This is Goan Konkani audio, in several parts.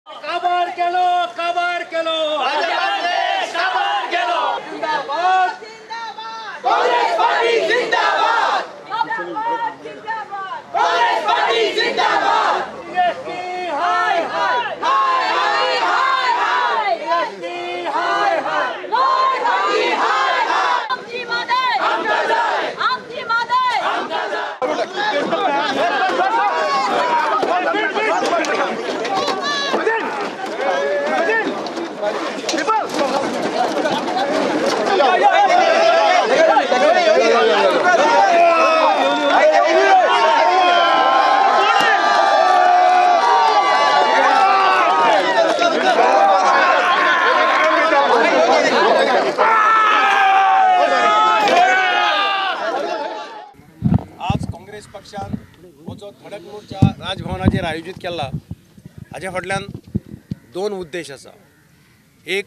काबार केलो, काबार केलो, काबार केलो। जिंदाबाद जिंदाबाद, काँग्रेस पार्टी जिंदाबाद, काँग्रेस पार्टी जिंदाबाद। जीएसटी हाय हाय हाय हाय हाय हाय, जीएसटी हाय हाय हाय हाय हाय। आमची मादय आमका जाय, आमची मादय आमका जाय। आज काँग्रेस पक्षान हो जो धडक मोर्चा राजभवनाचेर आयोजीत केला हाजे फाटल्यान दोन उद्देश आसा। एक,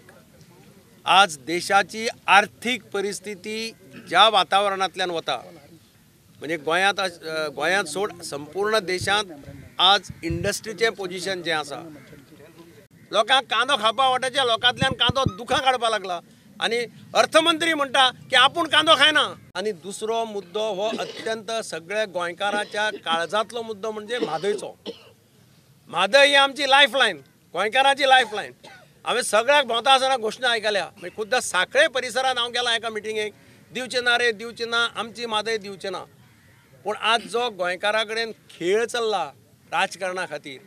आज देशाची आर्थीक परिस्थिती ज्या वातावरणांतल्यान वता, म्हणजे गोंयांत गोंयांत सोड संपूर्ण देशांत आज इंडस्ट्रीचें पोजिशन जें आसा, लोकांक कांदो खावपा वाट्याच्या लोकांतल्यान कांदो दुखां काडपाक लागला आनी अर्थमंत्री म्हणटा की आपूण कांदो खायना। आनी दुसरो मुद्दो हो अत्यंत सगळ्या गोंयकारांच्या काळजांतलो मुद्दो म्हणजे म्हादयचो। म्हादय ही आमची लायफ लायन, गोंयकारांची लायफ लायन। हांवें सगळ्याक भोंवता आसतना घोशणा आयकल्या, मागीर खुद्द सांखळे परिसरांत हांव गेलां एका मिटिंगेक, दिवचे ना रे दिवचे ना, आमची म्हादय दिवचे ना। पूण आज जो गोंयकारां कडेन खेळ चल्ला राजकारणा खातीर,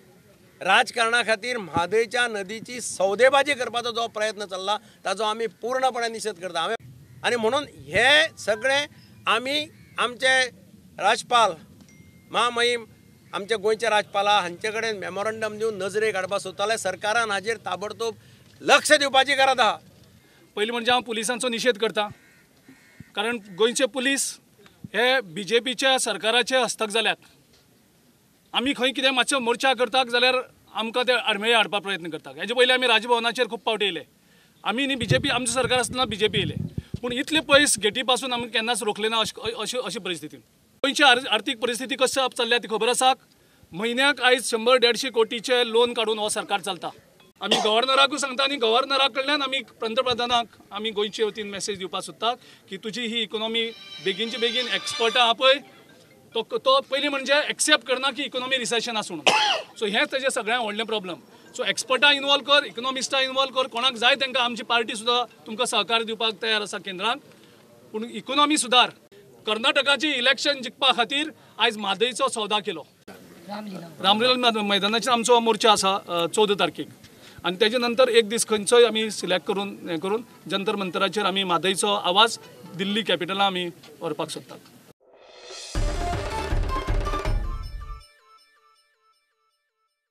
राजकारणा खातीर म्हादयच्या नदीची सौदेबाजी करपाचो जो प्रयत्न चल्ला ताजो आमी पूर्णपणे निशेध करता। हांवें आनी म्हणून हे सगळे आमी आमचे राजपाल महामहीम आमच्या गोंयच्या राजपाला हांचे कडेन मेमोरंडम दिवन नजरेक हाडपाक सोदताले। सरकारान हाजेर ताबडतोब लक्ष दिवपाची गरज आहा। पयलीं म्हणजे हांव पुलिसांचो निशेध करता, कारण गोंयचे पुलीस हे बीजेपीच्या सरकाराचे हस्तक जाल्यात। आमी खंय कितें मातशें मोर्चा करतात जाल्यार आमकां ते आडमेळी हाडपाक प्रयत्न करतात। हेजे पयलीं आमी राजभवनाचेर खूब फावटी येयले, आमी न्ही बीजेपी आमचें सरकार आसतना बीजेपी येयले, पूण इतले पयस गेटी पासून आमी केन्नाच रोखले ना अशी अशी परिस्थिती। गोंयची आर्थीक परिस्थिती कशी चल्ल्या ती खबर आसा। म्हयन्याक आयज 100-150 कोटीचे लोन काडून हो सरकार चलता। आमी गव्हर्नराकूय सांगता आनी गव्हर्नरा कडल्यान आमी पंतप्रधानाक आमी गोंयचे वतीन मॅसेज दिवपाक सोदता की तुजी ही इकोनॉमी बेगीनचे बेगीन एक्सपर्टां आपय, तो पयलीं म्हणजे एक्सेप्ट करना की इकोनॉमी रिसेशन आसूं म्हणून। सो हें तेजें सगळ्यांत व्हडलें प्रॉब्लम। सो एक्सपर्टां इनवॉल्व कर, इकोनॉमिस्टां इनवॉल्व कर, कोणाक जाय तांकां आमची पार्टी सुद्दां तुमकां सहकार्य दिवपाक तयार आसा केंद्रांत, पूण इकोनॉमी सुदार। कर्नाटकाची इलेक्शन जिखपा खातीर आयज म्हादयचो सौदा केलो। रामलीला मैदानाचेर आमचो मोर्चा आसा 14 तारखेक, आनी तेजे नंतर एक दीस खंयचोय आमी सिलेक्ट करून हें करून जंतर मंतराचेर आमी म्हादयचो आवाज दिल्ली कॅपिटलां आमी व्हरपाक सोदतात।